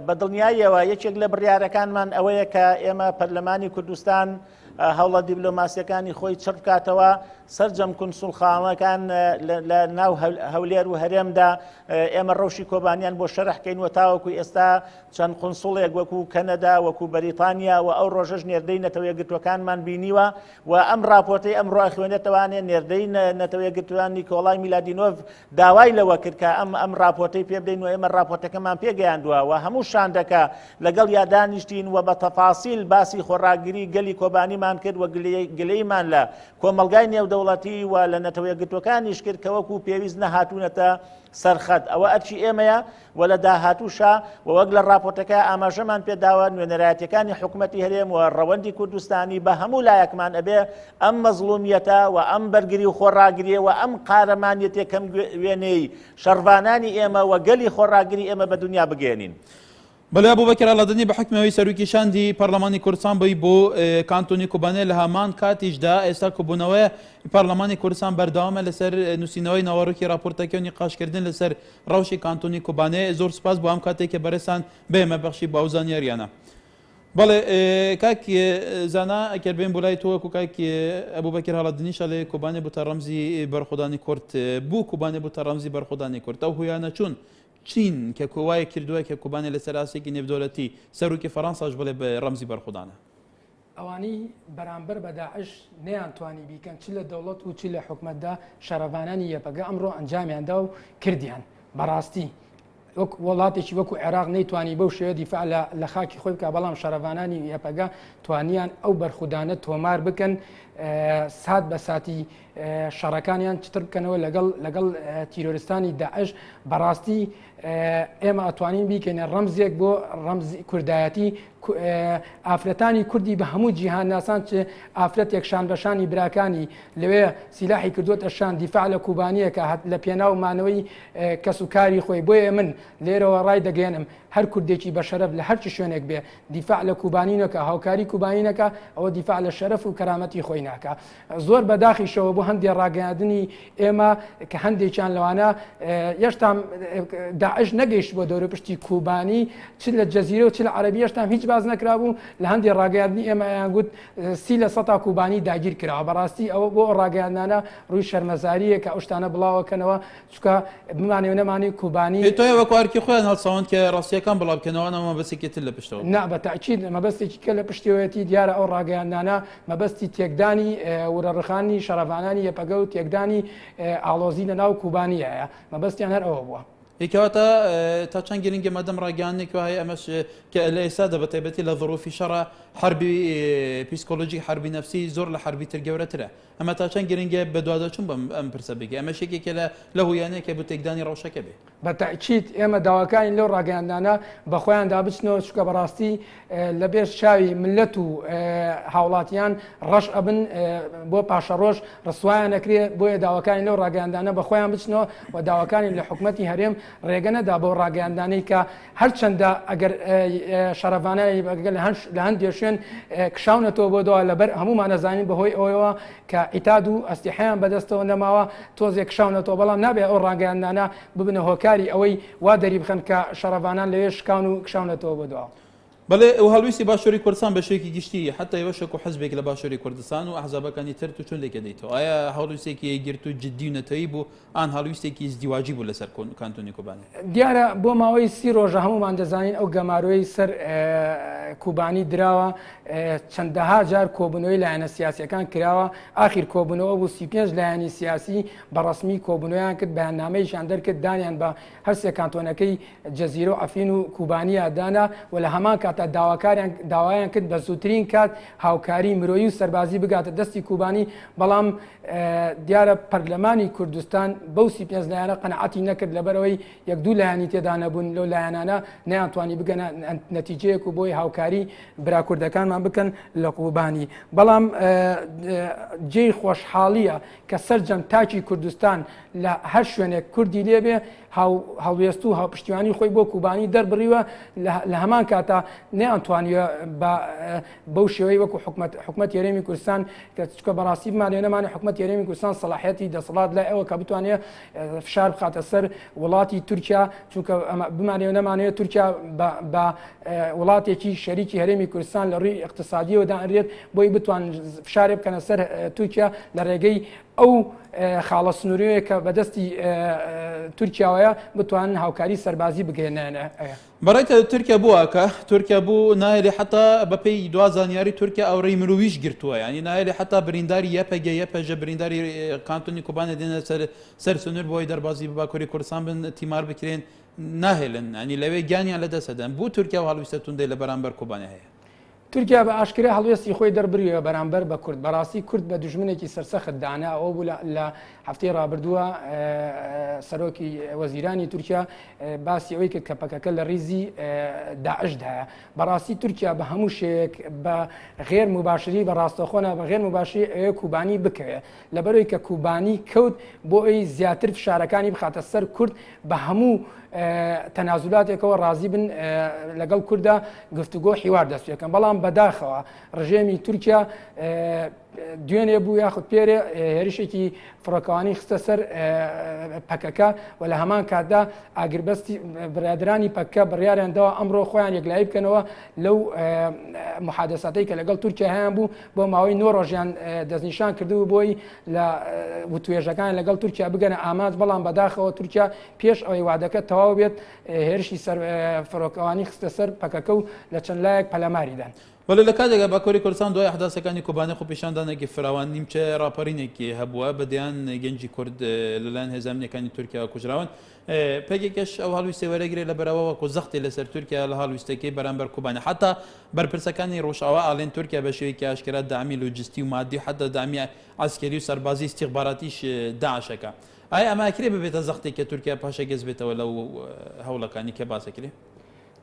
بە دڵنیاییەوە یەکێک لە بڕیارەکانمان ئەوەیە کە ئێمە پەرلەمانی کوردستان هەوڵە دیبلۆماسیەکانی خۆی چڕ بکاتەوە سەرجەم کونسوڵخانەکان لە ناو هەولێر و هەرێمدا ئێمە ڕەوشی کۆبانیان بۆ شەرح کەین و تاوەکو ئێستا چەند قونسوڵێک وەکو کەنەدا وەکو بەریتانیا و ئەو ڕۆژەش نێردەی نەتەوە یەکگرتووەکانمان بینیوە و ئەم ڕاپۆرتەی ئەمڕۆ ئەخوێنێتەوانێ نێردەی نەتەوە یەکگرتووان نیکۆڵای میلادینۆڤ داوای لەوە کرد کە ئەم ئەم ڕاپۆرتەی پێ بدەین و ئێمە ڕاپۆرتەکەمان پێگەیاندووە و هەموو شاندەکە لەگەڵ یا دانیشتین و بە تەفاسیل باسی خۆڕاگری گەلی کۆبانیمان کرد و گلەیمان لە کۆمەڵگای نێودەوڵەتی و لە نەتەوە یەکگرتووەکانیش کرد کە وەکو پێویست نەهاتوونەتە سەرخەت ئەوە ئەرکی ئێمەیە و لە داهاتووشا و وەک لە ڕاپۆرتەکە ئاماژەمان پێداوە نوێنەرایەتیەکانی حکومەتی هەرێم و ڕەوەندی کوردستانی بە هەموو لایەکمان ئەبێ ئەم مەزڵومیەتە و ئەم بەرگری و خۆڕاگریە و ئەم قارەمانیەتێ کەم وێنەی شەڕڤانانی ئێمە و گەلی خۆڕاگری ئێمە بە دنیا بگەێنین. بەڵێ ئەبوبەکر ئەڵادنی بە حوکمی ئەوەی سەرۆکی شاندی پەرلەمانی کوردستان بووی بۆ کانتۆنی کوبانێ لە هەمان کاتیشدا ئێستا کۆبوونەوەی پەرلەمانی کوردستان بەردەوامە لەسەر نووسینەوەی ناوەڕۆکی راپۆرتەکە و نیقاشکردن لەسەر ڕەوشی کانتۆنی کوبانێ زۆر سپاس بۆ ئەم کاتێک کە بەرێزتان بە ئێمە بەخشی بۆ ئەو زانیاریانە. بەڵێ کاک زانا ئەگەر بێن بۆ لای تۆ وەکو کاک ئەبوبەکر هەڵەدنیش ئەڵێ کۆبانێ بووتە ڕەمزی بەرخۆدانی کورد بوو کوبانێ بووتە ڕەمزی بەرخۆدانی کورد ئەو هۆیانە چوون چین کە وای کردووە کە کوبانێ لەسەر ئاستێکی نێودەوڵەتی سەرۆکی فەڕەنساش بڵێ بە ڕەمزی بەرخۆدانە. ئەوانەی بەرامبەر بە داعش نەیانتوانی بیکەن چ لە دەوڵەت و چ لە حکومەتدا شەڕەڤانانی یەپەگە ئەمڕۆ ئەنجامیان دا و کردیان. بەڕاستی وەک وڵاتێکی وەکو عێراق نەیتوانی بەو شێوە دیفاع لە خاکی خۆی بکا بەڵام شەڕەڤانانی یەپەگە توانیان ئەو بەرخودانە تۆمار بکەن سات بە ساتی شەڕەکانیان چتر بکەنەوە لەگەڵ لەگەڵ تیرۆرستانی داعش بەڕاستی ئێمە ئەتوانین بیکەینە ڕەمزێک بۆ ڕەمزی کوردایەتی ئافرەتانی کوردی بە هەموو جیهان ناسان چ ئافرەتێک شان بەشانی براکانی لەوێ سیلاحی کردوتە شان دیفاع لە کوبانیەکە هەت لە پێناو مانەوەی کەس و کاری خۆی بۆیە من لێرەوە ڕای دەگەێنم هەر کوردێکی بە شەرەف لە هەرچی شوێنێک بێ دیفاع لە کوبانی نەکە هاوکاری کوبانی نەکە ئەوە دیفاع لە شەرەف و کەرامەتی خۆی ناکە زۆر بەداخیشەوە بۆ هەندێ ڕاگەیاندنی ئێمە کە هەندێکیان لەوانە یەشتا داعش نەگەیشت بۆ دەوروپشتی کوبانی چ لە جەزیرە و چ لە عەربی یەشتام هیچ باز نەکرابوو لە هەندێ ڕاگەیاندنی ئێمە ئەیان گوت 30% کوبانی داگیر کراوە بەڕاستی ئەوە بۆ ڕاگەیاندانە ڕووی شەرمەزاریە کە ئەو شتانە بڵاوەکەنەوە چونکە بمانێ و نەمانێ کوبانی. ئێ تۆیە وەکو ئەرکی خۆیان هەڵساون کە ڕاستیەکان بڵاو بکەنەوە ئەوە مەبەستێکی تر لە پشتەوە بوو. نا بە تەئکید مەبەستێکی کە لە پشتەوەیەتی دیارە ئەو ڕاگەیاندنانە مەبەستی تێکدانی ورەڕخانی شەڕەڤانانی یەپەگە و تێکدانی ئاڵۆزی لە ناو کوبانیایە مەبەستیان هەر ئەوە بووە. ئێ کەواتە تا چەند گرنگە مادەم ڕاگەیاندنێک وا هەیە ئەمەش کە لە ئێستادا بە تایبەتی لە ظروفی شەڕە حەربی پیسکۆلۆژیک حەربی نەفسی زۆر لە حەربی تر گەورەترە ئەمە تا چەند گرنگە بەدواداچوون بەم ئەم پرسە بکەی؟ ئەمەش یەکێکە لە لەو هۆیانەیە کە بۆ تێکدانی ڕەوشەکە بێ. بە تەئکید ئێمە داواکارین لەو ڕاگەیاندنانە بە خۆیاندا بچنەوە چونکە بەڕاستی لە پێش چاوی مللەت و هاوڵاتیان ڕەش ئەبن بۆ پاشەڕۆژ ڕسوایان ئەکرێ بۆیە داواکارین لەو ڕاگەیاندانە بە خۆیان بچنەوە و داواکارین لە حکومەتی هەرێم ڕێگە نەدا بەو ڕاگەیاندانەی کە هەرچەندە ئەگەر شەڕەڤانانی بەگە لە هەندێ شوێن کشاونەتەوە بۆ دوا لەبەر هەمومان ئەزانین بەهۆی ئەوەوە کە عیتاد و ئەسلیحەیان بەدەستەوە نەماوە تۆزێک کشاونەتەوە بەڵام نابێ ئەو ڕاگەیاندنانە ببنە هۆکاری ئەوەی وا دەریبخەن کە شەڕەڤانان لەوێ شکاون و کشاونەتەوە بۆ دوا. بەڵێ و هەڵویستی باشووری کوردستان بە شێوەیەکی گشتی حتا ئێوەش وەکو حزبێک لە باشووری کوردستان و ئەحزابەکانی تر تو چۆن لێکە دەیتەوە ئایا هەڵویستێکی یەکگرتوو جدی و نەتەوەیی بوو ئان هەڵویستێکی ئیزدیواجی بوو لەسەر کانتۆنی کۆبانی؟ دیارە بۆ ماوەی سی ڕۆژە هەموومان دەزانین ئەو گەمارۆی سەر کوبانی دراوە چەندەها جار کۆبوونەوەی لایەنە سیاسیەکان کراوە ئاخیر کۆبوونەوە بوو 35 لایەنی سیاسی بە ڕەسمی کۆبوونەوەیان کرد بەیاننامەیەکیان دەرکرد دانیان بە هەرسێ کانتۆنەکەی جەزیرە و عەفرین و کوبانیا دانا و لە هەمان کاتدا داواکاریان داوایان کرد بە زووترین کات هاوکاری مرۆیی و سەربازی بگاتە دەستی کوبانی بەڵام دیارە پەرلەمانی کوردستان بەو 35 لایەنە قەناعەتی نەکرد لەبەرئەوەی یەک دوو لایەنی تێدا نەبوون لەو لایەنانە نەیانتوانی بگەنە نەتیجەیەک و بۆی هاوکاری برا کوردەکانمان بکەن لە کوبانی بەڵام جێی خۆشحاڵیە کە سەرجەم تاکی کوردستان لە هەر شوێنێک کوردی لێبێ. هاو هەڵوێست و هاوپشتیوانی خۆی بۆ کوبانی دەربڕیوە لە هەمان کاتا نەیانتوانیوە بە بەو شێوەی وەکو حکومەت حکومەت هەرێمی کوردستان کە چکە بەڕاستی بمانێ نەمانێ حکومەت هەرێمی کوردستان سەڵاحیەتی دەسەڵات لای ئەوە کە بتوانێت فشار بخاتە سەر وڵاتی تورکیا چونکە بمانێ و نەمانەوێت تورکیا بە وڵاتێکی شەریکی هەرێمی کوردستان لە ڕووی اقتصادیەوە دانرێت بۆی بتوان فشارێ بکەنە سەر تورکیا لە ڕێگەی ئەو خاڵە سنووریەیە کە بەدەستی تورکیاوەیە بتوانن هاوکاری سەربازی بگەێنە. بەڕێ تورکیا بوو ئەکا تورکیا بوو نایەلی حتا بەپێی دوا زانیاری تورکیا ئەو ڕێی مرویش گرتووە ینی نایەلی حتا برینداری یەپەگە یەپەژە برینداری کانتۆنی کوبانە دێنە سەر سەر سنوور بۆی دەربازی باکوری کوردستان بن تیمار بکرێن ناهێلن ینی لەوێ گیانیان لە دەست دەدەن بوو تورکیا و هەڵویستە توندەی لە بەرامبەر کوبانێ هەیە. تورکیا بە ئاشکرا هەڵوێستی خۆی دەربریوە بەرامبەر بە کورد، بەڕاستی کورد بە دوژمنێکی سەرسەخت دانا، ئەوە بوو لە هەفتەی ڕابردووە سەرۆکی وەزیرانی تورکیا باسی ئەوەی کرد کە پەکەکە لە ڕیزی داعشدایە. بەڕاستی تورکیا بە هەموو شێوەیەک بە غێر موباشری بە ڕاستەوخۆ نا بە غێر موباشری ئەوێ کوبانی بکەوێ، لەبەرئەوەی کە کوبانی کەوت بۆ ئەوی زیاتر فشارەکانی بخاتە سەر کورد بە هەموو تەنازولاتێکەوە ڕازی بن لەگەڵ کووردا گفتوگۆ حیوار دەست پێکەن بەڵام بەداخەوە ڕژێمی تورکیا دوێنێ بوو یاخود پێرێ هێرشێکی فڕۆکەوانی خستە سەر پەکەکە و لە هەمان کاتدا ئاگربەستی برادرانی پەکە بڕیاریان داوە ئەمڕۆ خۆیان یەکلایی بکەنەوە لەو محادەساتەی کە لەگەڵ تورکیا هەیان بوو بۆ ماوەی نۆ ڕۆژیان دەستنیشان کردبوو بۆی لە وتوێژەکان لەگەڵ تورکیا بگەنە ئامانج بەڵام بەداخەوە تورکیا پێش ئەوەی وادەکە تەواو بێت هێرشی سەر فڕۆکەوانی خستە سەر پەکەکە و لە چەند لایەک پەلاماری دان. وەلێ لە کاتێکا باکوری کوردستان دوای ئەحداسەکانی کۆبانێ خۆپیشاندانێکی فراوان نیمچە ڕاپەرینێکی هەبووە بە دەیان گەنجی کورد لەلایەن هێزە ئەمنیەکانی تورکیاوە کوژراون پەکەکەش ئەو هەڵویستەی وەرەگرێ لە بەرەوە وەکو زەختی لەسەر تورکیا لە هەڵویستەکەی بەرامبەر کوبانێ حتا بەرپرسەکانی ڕۆژئاوا ئاڵێن تورکیا بە شێوەیەکی ئاشکرا دامی لۆجستی و مادی و حتا دامی عەسکەری و سەربازی ئیستیخباراتیش داعشەکە ئایا ئەمە ئەکرێ ببێتە زەختێک کە تورکیا پاشەگەز بێتەوە لەو هەوڵەکانی کە باس ئەکرێ؟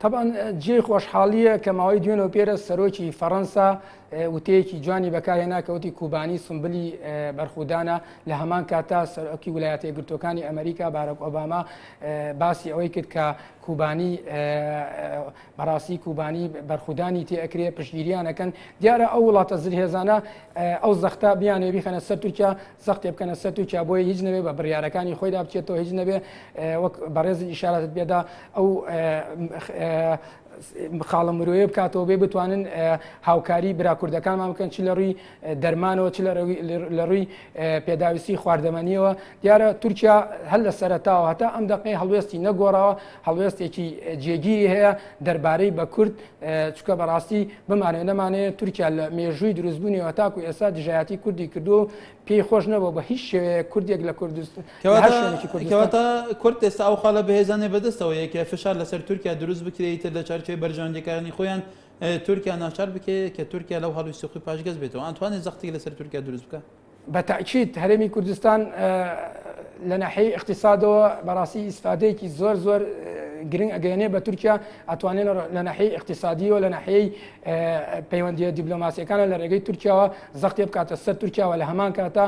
تەبعەن جێی خۆشحاڵییە کە ماوەی دوێنێ و پێرە سەرۆکی فەڕەنسا وتەیەکی جوانی بەکارهێنا کە وتی کوبانی سمبلی بەرخودانە لە هەمان کاتا سەرۆکی ولایەتە یەکگرتووەکانی ئەمریکا باراک ئۆباما باسی ئەوەی کرد کە کوبانی بەڕاستی کوبانی بەرخودانی تێ ئەکرێ پشتگیریان ئەکەن دیارە ئەو وڵاتە زلهێزانە ئەو زەختە بیانێ بیخەنە سەر تورکیا زەختێ بکەنە سەر تورکیا بۆیە هیچ نەبێ بە بڕیارەکانی خۆیدا بچێتەوە هیچ نەبێ وەک بەڕێزت ئیشارەتت پێدا ئەو خاڵە مرۆیە بکاتەوە بێ بتوانن هاوکاری برا کوردەکانمان بکەن چ لە ڕووی دەرمانەوە چ لە ڕووی پێداویستی خواردەمەنیەوە دیارە تورکیا هەر لە سەرەتاوە هەتا ئەم دەقەی هەڵوێستی نەگۆڕاوە هەڵوێستێکی جێگیری هەیە دەربارەی بە کورد چکە بەڕاستی بمانێ نەمانێ تورکیا لە مێژووی دروستبوونیەوە تاکو ئێستا دژایەتی کوردی کردووە و پێی خۆش نەبووە بە هیچ شێوەیەک کوردێک لە کوردستان کەواتە کورد ئێستا ئەو خاڵە بەهێزانەی بەدەستەوەیە کە فشار لەسەر تورکیا دروست بکرێت ئیتر لە چارچێوەی بەرژەوەندیەکانی خۆیان تورکیا ناچار بکرێت کە تورکیا لەو هەڵویستی خۆی پاشگەز بێتەوە ئەتوانێت زەختێک لەسەر تورکیا دروست بکە؟ بە تەئکید هەرێمی کوردستان لە ناحیەی ئیقتیسادەوە بەڕاستی ئیسفادەیەکی زۆر زۆر گرنگ ئەگەیەنێ بە تورکیا ئەتوانێت لە ناحیەی ئیقتیسادیەوە لە ناحیەی پەیوەندیە دیبلۆماسیەکانە لە ڕێگەی تورکیاوە زەختێ بکاتە سەر تورکیاوە لە هەمان کاتا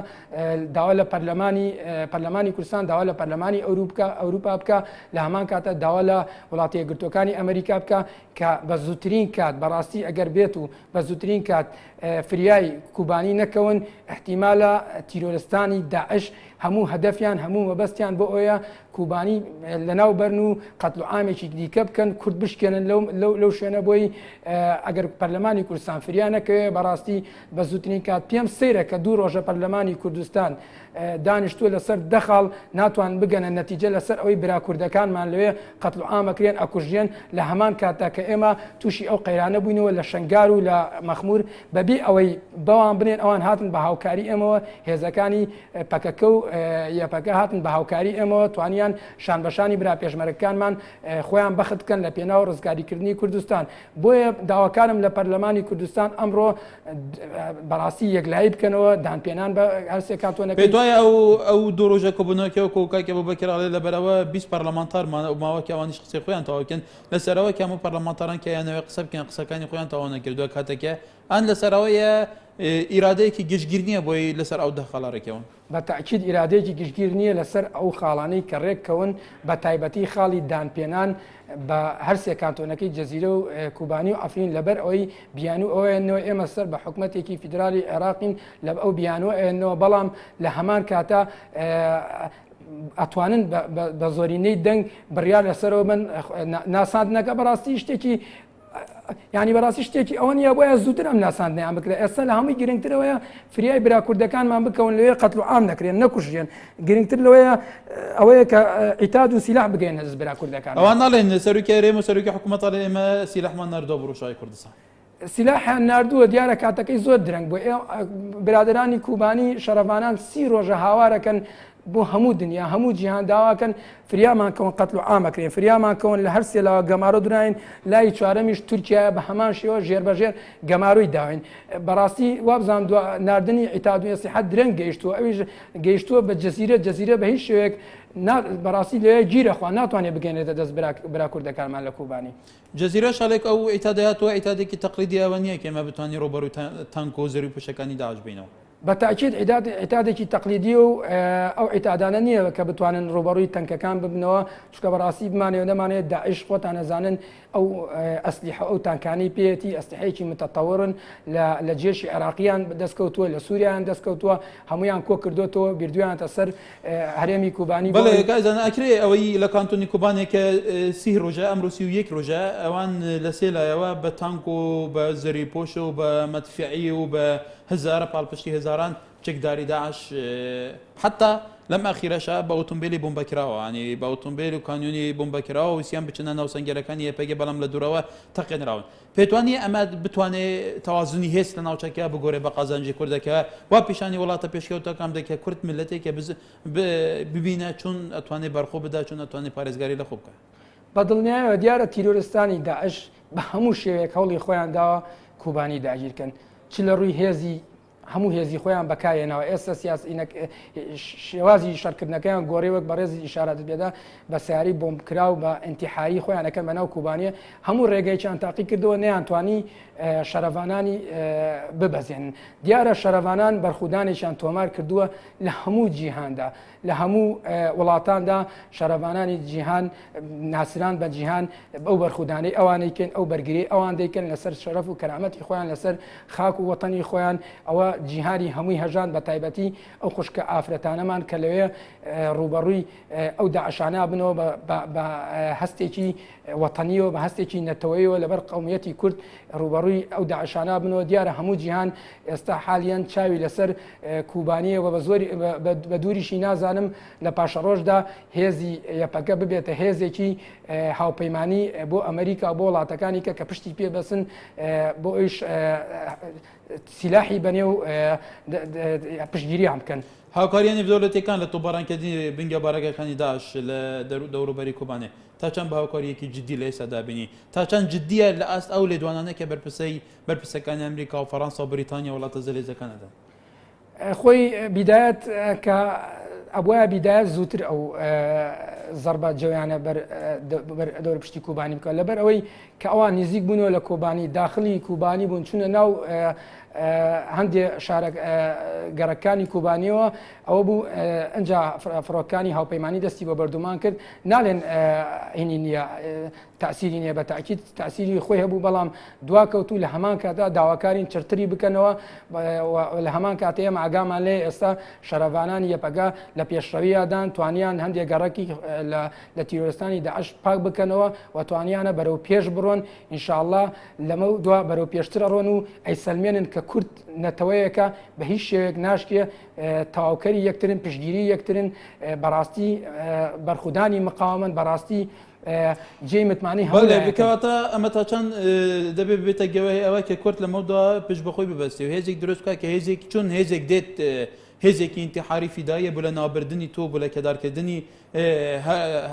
داوا لە پەرلەمانی پەرلەمانی کوردستان داوا لە پەرلەمانی ئەوروپا ئەوروپا بکە لە هەمان کاتە داوا لە وڵاتە یەکگرتووەکانی ئەمریکا بکە کە بە زووترین کات بەڕاستی ئەگەر بێت و بە زووترین کات فریای کوبانی نەکەون ئیحتیمالە تیرۆرستانی داعش هەموو هەدەفیان هەموو مەبەستیان بۆ ئەوەیە کوبانی لەناو بەرن و قەتل و عامێکی دیکە بکەن کورد بشکێنن لەو لەو شوێنە بۆی ئەگەر پەرلەمانی کوردستان فریا نەکەوێ بەڕاستی بە زووترین کات پێم سەیرە کە دوو ڕۆژە پەرلەمانی کوردستان دانیشتووە لەسەر دە خاڵ ناتوان بگەنە نەتیجە لەسەر ئەوەی برا کوردەکانمان لەوێ قەتل و عام ئەکرێن ئەکوژرێن لە هەمان کاتدا کە ئێمە تووشی ئەو قەیرانە بووینەوە لە شەنگار و لە مەخمور بەبێ ئەوەی بەوان بنێن ئەوان هاتن بە هاوکاری ئێمەوە هێزەکانی پەکەکە و یەپەکە هاتن بە هاوکاری ئێمەوە توانیان شانبەشانی برا پێشمەرگەکانمان خۆیان بەخت بکەن لە پێناو ڕزگاریکردنی کوردستان بۆیە داواکارم لە پەرلەمانی کوردستان ئەمڕۆ بەڕاستی یەکلایی بکەنەوە دانپێنان بە هەرسێ کانتۆنەکەی. پێت وایە ئەو ئەو دوو ڕۆژە کۆبوونەوەکە وەکو کاک ئەبوبەکر ئەڵێ لەبەرئەوە 20 پەرلەمانتار ماوە کە ئەوانیش قسەی خۆیان تەواو بکەن لەسەرەوە کە هەموو پەرلەمانتاران کە ئەیانەوێ قسە بکەن قسەکانی خۆیان تەواو نەکردووە کاتێکە ئەن لەسەرەوەیە. ئیرادەیەکی گشتگیر نییە بۆی لەسەر ئەو دە خاڵە ڕێکەون؟ بە تەئکید ئیرادەیەکی گشتگیر نییە لەسەر ئەو خاڵانەی کە ڕێککەون، بە تایبەتی خاڵی دانپێنان بە هەرسێ کانتۆنەکەی جزیرە و کوبانی و عەفرین لەبەر ئەوەی بیانوو ئەوەیەنەوە ئێمە سەر بە حکومەتێکی فیدرالی عێراقین لە ئەو بیانووە ئەیەنەوە بەڵام لە هەمان کاتا ئەتوانن بە زۆرینەی دەنگ بڕیار لەسەرەوە من ناساندنەکە بەڕاستی شتێکی یانی بەڕاستی شتێکی ئەوە نییە بۆیە زووتر ئەم ناساندنیان بکرێت ئێستا لە هەمووی گرنگترەوەیە فریای برا کوردەکانمان بکەون لەوێ قەتل و عام نەکرێن نەکوژرێن گرنگتر لەوەیە ئەوەیە کە عیتاد و سیلاح بگەینە دەست برا کوردەکان. ئەوان ناڵێن سەرۆکی هەرێم و سەرۆکی حکوومەت ئەڵێ ئێمە سیلاحمان ناردووە بۆ ڕۆژئاوای کوردستان. سیلاحیان ناردووە دیارە کاتەکەی زۆر درەنگ بوو برادەرانی کوبانی شەرەڤانان سی ڕۆژە هاوارەکەن بۆ هەموو دنیا هەموو جیهان داواکەن فریامان کەون قەتل و عامەکرێن فریامان کەون لە هەر سێلاوە گەمارۆ دراین لای چوارەمیش تورکیا بە هەمان شێوە ژێربەژێر گەمارۆی داوین بەڕاستی وابزان ناردنی عیتاد و ئەسلحە درەنگ گەیشتووە ئەویش گەیشتووە بە جەزیرە جەزیرە بە هیچ شێوەیەک بەڕاستی لەوێ گیرەخوا ناتوانێت بگەێنێتە دەست برا کوردەکانمان لە کوبانی. جەزیرە شاڵێک ئەو عیتادە هاتووە عیتادێکی تەقلیدی ئەوە نییە کە ئێمە بتوانین ڕووبەڕووی تانک و زەروی پوشەکانی داعش بینەوە. بە تەئکید عیتاد عیتادێکی تەقلیدیە و ئەو عیتادانە نییە کە بتوانن ڕووبەڕووی تەنکەکان ببنەوە چونکە بەڕاستی بمانەوێ نەمانەوێت داعش خۆتان ئەزانن ئەو ئەسلیحە ئەو تانکانەی پێیەتی ئەسلیحەیەکی متەتەوەرن لە لە جێشی عێراقیان دەستکەوتووە لە سووریایان دەستکەوتووە هەمویان کۆ کردوێتەوە بیردویانتە سەر هەرێمی کوبانی بەڵێ کاک زانا ئەکرێ ئەوەی لە کانتۆنی کوبانێ کە سی ڕۆژە ئەمڕۆ 31 ڕۆژە ئەوان لە سێ لایەوە بە تانک و بە زەری پۆش و بە مەدفعی و بە هەزارە پاڵپشتی هەزاران چەکداری داعش حتا لەم ئەخیرەشە بە ئۆتۆمبیلی بۆمبەکراوە ینی بە ئۆتۆمبیل و کامیۆنی بۆمبەکراوە وسیان بچنە ناو سەنگەرەکانی یەپەگە بەڵام لە دوورەوە تەقێنراون پێتوانیە ئەمە بتوانێ تەوازنی هێز لە ناوچەکە بگۆرێ بە قازانجی کوردەکە وا پیشانی وڵاتە پێشکەوتەکان بدە کە کورد میللەتێکە ببینە چۆن ئەتوانێ بەرخۆ بدا چۆن ئەتوانێ پارێزگاری لە خۆ بکە. بە دڵنیایەوە دیارە تیرۆرستانی داعش بە هەموو شێوەیەک هەوڵی خۆیان داوە کوبانی داگیرکەن چ لە ڕووی هێزی هەموو هێزی خۆیان بەکارهێناوە ئێستا سیاسینەک شێوازی شەرکردنەکەیان گۆڕی وەک بەڕێزی ئیشارەتت پێدا بە سیاری بۆمب کراو بە ئینتیحاری خۆیان ئەکەن بەناو کوبانیە هەموو ڕێگەیەکیان تاقی کردەوە نەیانتوانی شەرەڤانانی ببەزێنن دیارە شەرەڤانان بەرخودانێکیان تۆمار کردووە لە هەموو جیهاندا لە هەموو وڵاتاندا شەرەڤانانی جیهان ناسران بە جیهان ئەو بەرخودانەی ئەوانەی کەن ئەو بەرگری ئەوان دەیکەن لەسەر شەرەف و کەرامەتی خۆیان لەسەر خاک و وەتەنی خۆیان ئەوە جیهانی هەمووی هەژان بە تایبەتی ئەو خوشکە ئافرەتانەمان کە لەوێ ڕووبەڕووی ئەو داعشانە بنەوە بە هەستێکی وەتەنیەوە بە هەستێکی نەتەوەیەوە لەبەر قەومیەتی کورد ڕووبەڕووی ئەو داعشانە بنەوە دیارە هەموو جیهان ئێستا حالیەن چاوی لەسەر کوبانیە و بە زۆری بە دووریشی نازانم لە پاشەڕۆژدا هێزی یەپەگە ببێتە هێزێکی هاوپەیمانی بۆ ئەمریکا بۆ وڵاتەکانی کە کە پشتی پێ بەسن بۆ ئەویش سیلاحی بەنێ و پشتگیریان بکەن. هاوکارییە نێودەوڵەتییەکان لە تۆپبارانکردنی بنگە بارەگاکانی داعش لە دەوروبەری کۆبانێ تا چەند بە هاوکارییەکی جددی لە ئێستادا بینی؟ تا چەند جددییە لە ئاست ئەو لێدوانانە کە بەرپرسەی بەرپرسەکانی ئەمریکا و فەڕەنسا و بریتانیا و وڵاتە زلهێزەکان ئەدەن؟ خۆی بیدایەت کە ئەبواە بیدایەت زووتر ئەو زەربە جەویانە بەر دەور پشتی کوبانی بکە لەبەر ئەوەی کە ئەوان نزیک بوونەوە لە کۆبانی داخلی کوبانی بوون چونە ناو هەندێ شارە گەڕەکانی کوبانیەوە ئەوە بوو ئەجا فڕۆکانی هاوپەیمانانی دەستی بە بەردومان کرد ناڵێن هینی نییە تاسیری نییە بە تاکیت تاسیری خۆی هەبوو بەڵام دوا کەوتو لە هەمان کاتا داواکارین چرتری بکەنەوە لە هەمان کاتە ئێمە ئاگامان لێ ئێستا شەرەڤانانی یەپەگە لە پێشڕەویادان توانیان هەندێک گەڕەکی لە تیرۆرستانی داعش پاک بکەنەوە و توانیانە بەرەو پێش بڕۆن ئینشاءاللە لەمە دوا بەرەو پێشتر ئەڕۆن و ئەیسەلمێنن کە کورد نەتەوەیەکە بە هیچ شێوەیەک ناشکێ تەواوکەری یەکترن پشتگیری یەکترن بەڕاستی بەرخودانی مقاومەن بەڕاستی جێی متمانەی هەموو بەڵێ لایەکن. کەواتە ئەمە تا چەند دەبێ ببێتە گەواهی ئەوە کە کورد لەمەودا پشت بەخۆی ببەستێ و هێزێک دروست بکات کە هێزێک چون هێزێک دێت هێزێکی ئینتیحاری فیداییە بۆ لە ناوبردنی تۆ بۆ لە کەدارکردنی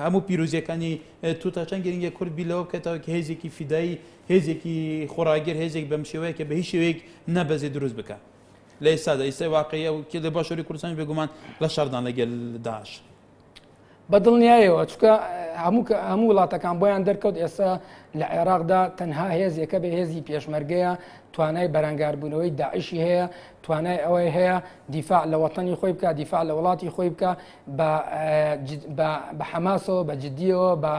هەموو پیرۆزیەکانی تۆ تا چەند گرنگە کورد بیر لەوە بکاتەوە کە هێزێکی فیدایی هێزێکی خۆڕاگر هێزێک بەم شێوەیە کە بە هیچ شێوەیەک نەبەزێ دروست بکە لە ئێستادا ئێستا واقعیە و لە باشووری کوردستان بێگومان لە شەڕدان لەگەل داعش. بە دڵنیایەوە چونکە هەموو هەموو وڵاتەکان بۆیان دەرکەوت ئێستا لە عێراقدا تەنها هێزێکە بە هێزی پێشمەرگەیە. توانای بەرەنگاربوونەوەی داعشی هەیە، توانای ئەوەی هەیە دیفاع لە وەتەنی خۆی بکا، دیفاع لە وڵاتی خۆی بکا بە بە حەماسەوە، بە جدیەوە، بە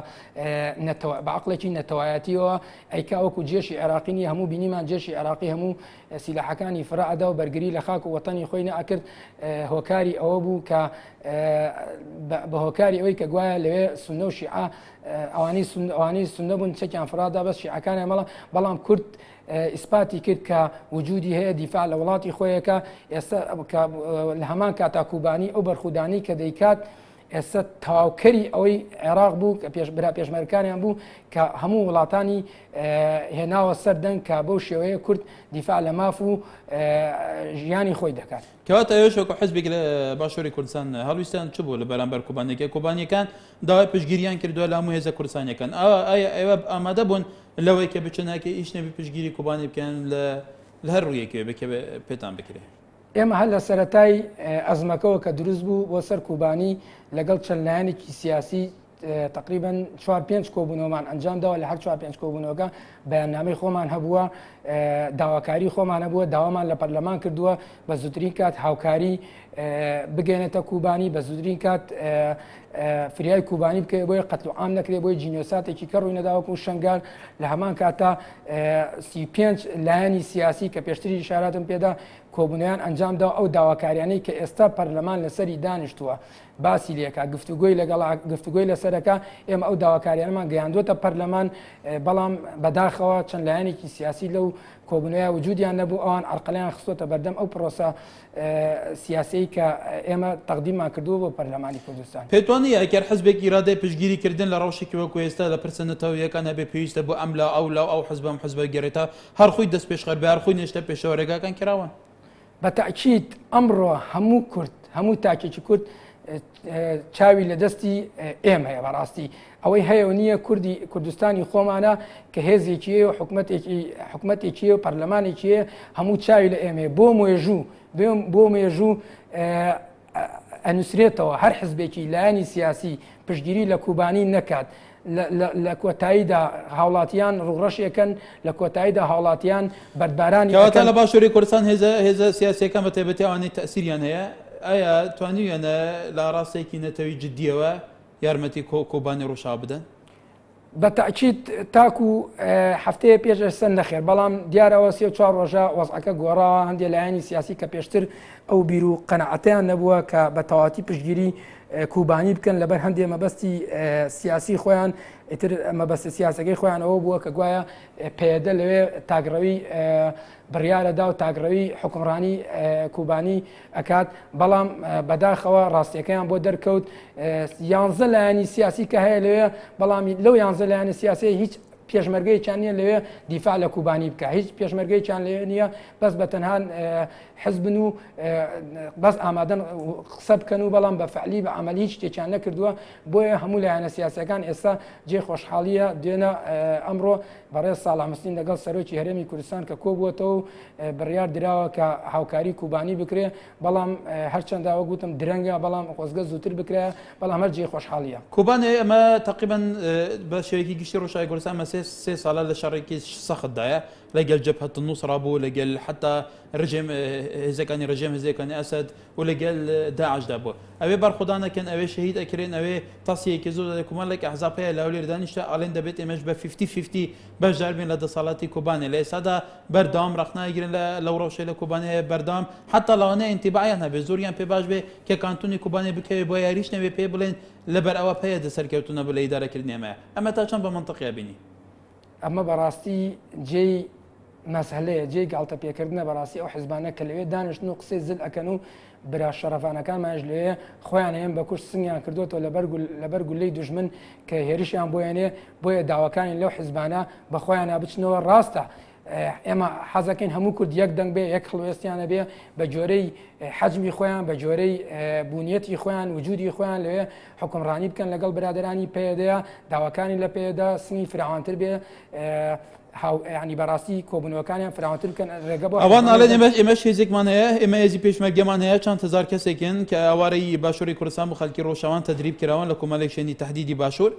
نەتەوە بە عەقڵێکی نەتەوایەتیەوە ئەیکا وەکو جێشی عێراقی نیە، هەموو بینیمان جێشی عێراقی هەموو سیلاحەکانی فرە ئەدا و بەرگری لە خاک و وەتەنی خۆی نەئەکرد، هۆکاری ئەوە بوو کە بە هۆکاری ئەوەی کە گوایە لەوێ سوننە و شیعە ئەوانەی ئەوانەی سوننە بوون چەکیان فڕادا بەس شیعەکانیان بەڵام بەڵام کورد ئیسپاتی کرد کە وجودی هەیە دیفاع لە وڵاتی خۆیەکە ئێستا لە هەمان کاتا کوبانی ئەو بەرخودانی کە دەیکات ئێستا تەواوکەری ئەوەی عێراق بوو کە پێش برا پێشمەرکانیان بوو کە هەموو وڵاتانی هێناوە سەر دەنگ کە بەو شێوەیە کورد دیفاع لە ماف و ژیانی خۆی دەکات. کەواتە ئێوەش وەکو حزبێک لە باشووری کوردستان هەڵویستان چ بوو لە بەرامبەر کۆبانیەکە؟ کۆبانیەکان داوای پشتگیریان کردووە لە هەموو هێزە کوردستانیەکان. ئایا ئێوە ئامادە بوون لەوەی کە بچن هەکە ئیش نەبی پشتگیری کۆبانی بکەن لە لە هەر ڕوویەکەوە بێ کە پێتان بکرێ؟ ئێمە هەر لە سەرەتای ئەزمەکەوە کە دروست بوو بۆ سەر کوبانی لەگەڵ چەند لایەنێکی سیاسی تەقریبەن چوار پێنج کۆبوونەوەمان ئەنجام داوە لە هەر چوار پێنج کۆبوونەوەکە بەیاننامەی خۆمان هەبووە داواکاری خۆمان هەبووە داوامان لە پەرلەمان کردووە بە زووترین کات هاوکاری بگەێنێتە کوبانی بە زووترین کات فریای کوبانی بکەوێت بۆیە قەتل و عام نەکرێت بۆی جینۆساتێکی کە ڕووی نەداوەکو شنگال لە هەمان کاتا 35 لایەنی سیاسی کە پێشتری شاراتم پێدا کۆبوونیان ئەنجامدا ئەو داواکاریانەی کە ئێستا پەرلەمان لەسەری دانیشتووە باسی لێکا گفتوگۆی لەگەڵ گفتوگۆی لەسەرەکە ئێمە ئەو داواکاریانەمان گەیاندووەتە پەرلەمان بەڵام بەداخەوە چەند لایەنێکی سیاسی لەو کۆبوونەوە وجودیان نەبوو ئەوان عرقەلیان خستۆتە بەردەم ئەو پرۆسە سیاسەی کە ئێمە تەقدیممان کردووە بۆ پەرلەمانی کوردستان. پێت وا نییە ئەگەر حزبێک ئیرادەی پشتگیری کردن لە ڕەوشێکی وەکو ئێستا لە پرسە نەتەوەییەکان هەبێ پێویستە بۆ ئەم لا ئەو لا و ئەو حزب ئەم حزبە بگەرێتە هەر خۆی دەستپێشخەر بێ هەر خۆی نێشتە پێشەوە ڕێگاکان کراوەن؟ بە تەئکید ئەمڕۆ هەموو کورد هەموو تاکێکی کورد چاوی لە دەستی ئێمەیە بەڕاستی ئەوەی هەیە و نییە کوردی کوردستانی خۆمانە کە هێزێکی و حکومەتێکی حکومەتێکی و پەرلەمانێکی هەموو چاوی لە ئێمەیە بۆ مێژوو بۆ مێژوو ئەنووسرێتەوە هەر حزبێکی لایەنی سیاسی پشتگیری لە کوبانی نەکات لە کۆتاییدا هاوڵاتیان ڕووڕەشێکن لە کۆتاییدا هاوڵاتیان بەردبارانی کەواتە لە باشووری کوردستان هێزە هێزە سیاسیەکان بە تایبەتی ئەوانەی تەسیریان هەیە ئایا توانیویانە لە ڕاستێکی نەتەوی جدیەوە یارمەتی کۆبانی ڕۆژئاوا بدەن؟ بە تەئکید تاکو هەفتەیە پێش ئێستا نەخێر، بەڵام دیارە ئەوە سێ چوار ڕۆژە وەزعەکە گۆڕاوە، هەندێ لایەنی سیاسی کە پێشتر ئەو بیر و قەناعەتەیان نەبووە کە بە تەواوەتی پشتگیری کوبانی بکەن لەبەر هەندێ مەبەستی سیاسی خۆیان، ئیتر مەبەستە سیاسەکەی خۆیان ئەوە بووە کە گوایە پەیەدە لەوێ تاکڕەوی بڕیارەدا و تاکڕەوی حوکمڕانی کوبانی ئەکات، بەڵام بەداخەوە ڕاستیەکەیان بۆ دەرکەوت یانزە لایەنی سیاسی کە هەیە لەوێ بەڵام لەو یانزە لایەنە سیاسی هیچ پێشمەرگەیەکیان نییە لەوێ دیفاع لە کوبانی بکە هیچ پێشمەرگەیەکیان لەوێ نییە بەس بە تەنها حزبن و بەس ئامادەن قسە بکەن و بەڵام بە فعلی بە عملی هیچ شتێکیان نەکردووە بۆیە هەموو لایەنە سیاسەکان ئێستا جێ خۆشحاڵیە دوێنە ئەمڕۆ بەڕێز ساڵح موسلیم لەگەڵ سەرۆکی هەرێمی کوردستان کە کۆبووەتەوە و بڕیار دراوە کە هاوکاری کوبانی بکرێ، بەڵام هەرچەندە وەک وتم درەنگە، بەڵام خۆزگە زووتر بکرایە، بەڵام هەر جێی خۆشحاڵییە. کوبانێ ئەمە تەقریبەن بە شێوەیەکی گشتی ڕۆژئاوای کوردستان ئەمە سێ ساڵە لە شەڕێکی سەختدایە لەگەل جەبهەت نوسڕا بوو لەگەل حەتا ڕژێم هێزەکانی ڕژێم هێزەکانی ئەسەد و لەگەل داعشدا بوو ئەوێ بەرخۆدان ئەکەن ئەوێ شەهید ئەکرێن ئەوێ تەسیەکی زۆر دەدەن کومەڵێک ئەحزاب هەیە لە هەولێر دانیشتە ئەڵێن دەبێت ئێمەش بە fifty fifty بەشدار بین لە دەسەڵاتی کۆبانێ لە ئێستادا بەردەوام ڕەخنە ئەگرن لە لەو ڕەوشەی لە کۆبانێ هەیە بەردەوام حتا لەوانەیە ئینتیباعیان هەبێ زۆریان پێ باش بێ کە کانتۆنی کۆبانێ بکەوێ بۆ یاریش نەبێ پێ بڵێن لەبەر ئەوە پەیەدە سەرکەوتوو نەبوو لە ئیدارەکردنی ئەمەیە ئەمە تا چەند بە مەنتقی ئەبینی؟ ئەمە بەڕاستی جێی مەسهلەیە جێی گاڵتە پێکردنە بەڕاستی ئەو حزبانە کە لەوێ دانیشتن و قسەی زل ئەکەن و برا شەڕەفانەکانمانیش لەوێ خۆیان هەیەن بە کوشت سنگیان کردوەتەوە لەبەر لەبەر گولەی دوژمن کە هێرشیان بۆ یەنێ بۆیە داواکانی لەو حزبانە بە خۆیانە بچنەوە ڕاستە ئێمە حەزەکەین هەموو کورد یەک دەنگ بێ یەک هەڵوێستیانە بێ بە جۆرەی حەجمی خۆیان بە جۆرەی بوونیەتی خۆیان وجودی خۆیان لەوێ حکومڕانی بکەن لەگەڵ برادرانی پەیەدەیە داواکانی لە پەیەدە سنگی فراوانتر بێ ینی بەڕاستی کۆبوونەوەکانیان فراوانتر بکەن ڕێگە بۆ ئەوان ئەڵێن ئێمەش ئێمەش هێزێکمان هەیە ئێمە هێزی پێشمەرگەمان هەیە چەند هەزار کەسێکن کە ئاوارەی باشووری کوردستان و خەڵکی ڕۆژاوان تەدریب کراون لە کۆمەڵێک شوێنی تهدیدی باشوور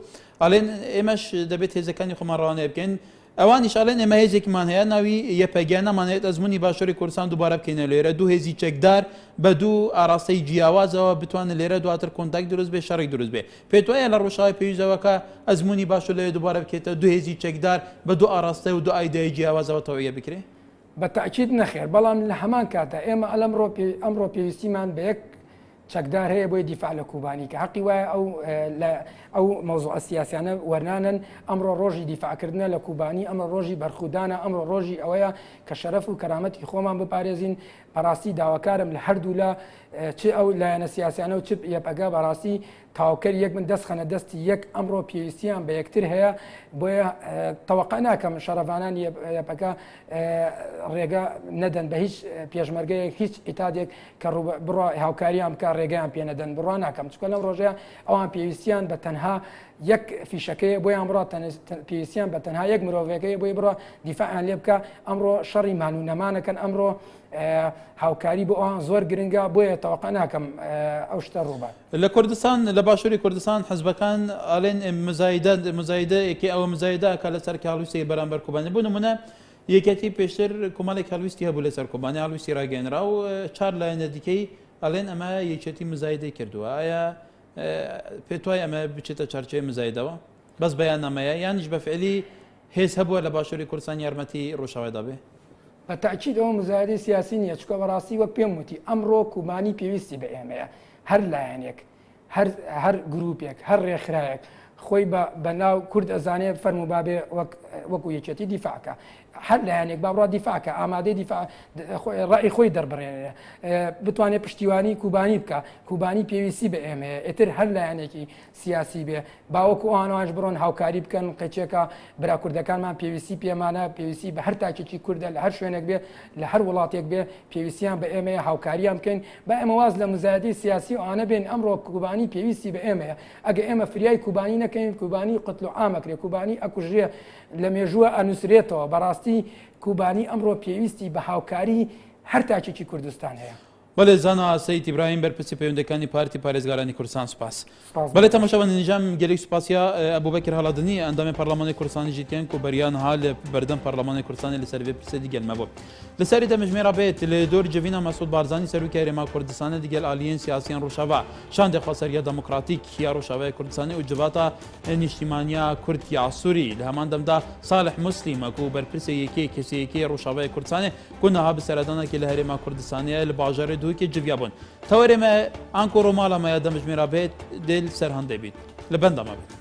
ئەڵێن ئێمەش دەبێت هێزەکانی خۆمان ڕەوانەیە بکەین. ئەوانیش ئەڵێن ئێمە هێزێکمان هەیە ناوی یەپەگە نامانەوێت ئەزموونی باشووری کوردستان دووبارە بکەینەوە لێرە دوو هێزی چەکدار بە دوو ئاراستەی جیاوازەوە بتوانن لێرە دواتر contact دروست بێ شەڕێک دروست بێ پێت وایە لە ڕۆژئاوای پێویستەوە کە ئەزموونی باشوور لەوێ دووبارە بکرێتەوە دوو هێزی چەکدار بە دوو ئاراستە و دوو ئایدیای جیاوازەوە تەوعیە بکرێ؟ بە تەئکید نەخێر، بەڵام لە هەمان کاتدا ئێمە ئەلەمڕۆ ئەمڕۆ پێویستیمان بە یەک چەکدار هەیە بۆی دیفاع لە کوبانی کە حەقی وایە ئەو لە ئەو مەوزوعە سیاسیانە وەرنانن ئەمڕۆ ڕۆژی دیفاعکردنە لە کوبانی ئەمڕۆ ڕۆژی بەرخودانە ئەمڕۆ ڕۆژی ئەوەیە کە شەرەف و کەرامەتی خۆمان بپارێزین بەڕاستی داواکارم لە هەردوولا چ ئەو لایەنە سیاسیانە و چ یەپەگە بەڕاستی تەواوکەری یەک بن دەست خەنە دەستی یەک ئەمڕۆ پێویستیان بە یەکتر هەیە بۆیە تەوەقع ناکەم شەڕەڤانانی یەپەکە ڕێگە نەدەن بە هیچ پێشمەرگەیەک هیچ ئیتادێک کە بڕ هاوکاریان بکە ڕێگەیان پێ نەدەن بڕوا ناکەم چکە لەم ڕۆژەیە ئەوان پێویستیان بە تەنها یەک فیشەکەیە بۆیان بڕا پێویستیان بە تەنها یەک مرۆڤەکەی بۆی بڕە دیفاعیان لێ بکە ئەمڕۆ شەڕی مان و نەمانەکەن ئەمڕۆ هاوکاری بۆ ئەوان زۆر گرنگە بۆیە تەوەقع ناکەم ئەو شتە ڕووبات. لە کوردستان لە باشووری کوردستان حزبەکان ئەڵێن مزایدە مزایدە یەکێ ئەوە مزایدە ئەکا لەسەر کە هەڵویستی بەرامبەر کوبانی بۆ نمونە یەکێتی پێشتر کۆمەڵێک هەڵویستی هەبوو لەسەر کوبانی هەڵویستی ڕاگەیەنرا و چار لایەنە دیکەی ئەڵێن ئەمە یەکێتی مزایدەی کردووە ئایا پێت وایە ئەمە بچێتە چارچەوەی مزایدەوە بەس بەیاننامەیە یانیش بە فعلی هێز هەبووە لە باشووری کوردستان یارمەتی ڕۆژاوای دابێ؟ بە تەئکید ئەوە مزایدەی سیاسی نییە، چونکە بەڕاستی وەک پێم وتی ئەمڕۆ کوبانی پێویستی بە ئێمەیە، هەر لایەنێک، هەر هەر گرووپێک، هەر ڕێکخراوێک خۆی بە بە ناو کورد ئەزانێ فەرموو با بێ وەک وەکوو یەکێتی دیفاع کا. هەر لایەنێک با بڕوا دیفاع کا، ئامادەی دیفاع ڕەئی خۆی دەربڕێنێ، بتوانێ پشتیوانی کوبانی بکا، کوبانی پێویستی بە ئێمەیە، ئیتر هەر لایەنێکی سیاسی بێ با وەکو ئەوان ئەوانش بڕۆن هاوکاری بکەن قەیچێکە برا کوردەکانمان پێویستی پێمانە پێویستی بە هەر تاکێکی کوردە لە هەر شوێنێک بێ لە هەر وڵاتێک بێ پێویستیان بە ئێمەیە هاوکاریان بکەین با ئێمە واز لە مزایدەی سیاسی و ئەوانە بێن ئەمڕۆ کوبانی پێویستی بە ئێمەیە ئەگە ئێمە فریای کوبانی نەکەین کوبانی قتل و عام ئەکرێ کوبانی ئەکوژرێ لە مێژووە ئەنووسرێتەوە بەڕاستی کوبانی ئەمڕۆ پێویستی بە هاوکاری هەر تاکێکی کوردستان هەیە. بەلێ زانا سەید ئیبراهیم بەرپرسی پەیوەندەکانی پارتی پارێزگارانی کوردستان سوپاس. بەلێ تەماشاوان نجام گەلێک سوپاسیا ئەبوبەکر هەڵەدنی ئەندامی پەرلەمانی کوردستانی ژیتیان کو بەریان ها لە بەردەم پەرلەمانی کوردستانی لەسەر وێ پرسێ دیگەل مەبوو. لەسەری دەمژمێرا بێت لە دۆر جڤینا مەسعود بارزانی سەرۆکی هەرێما کوردستانە دیگەل ئالیەن سیاسیان ڕۆژاوا شاندێ خۆسەریە دەموکراتیک یا ڕۆژاوای کوردستانی و جڤاتا نیشتیمانیا کورد یا سوری لە هەمان دەمدا ساڵح موسلیمە کو بەرپرسێ یەکێ کەسێ ڕۆژاوای کوردستانێ ku niha bi seredanekê li Herêma Kurdistanê ye li bajarê Duhokê civiya bûn. Tewerê me anku romala me ya demijmêra bêt dê li ser handê bît. Li benda me bît.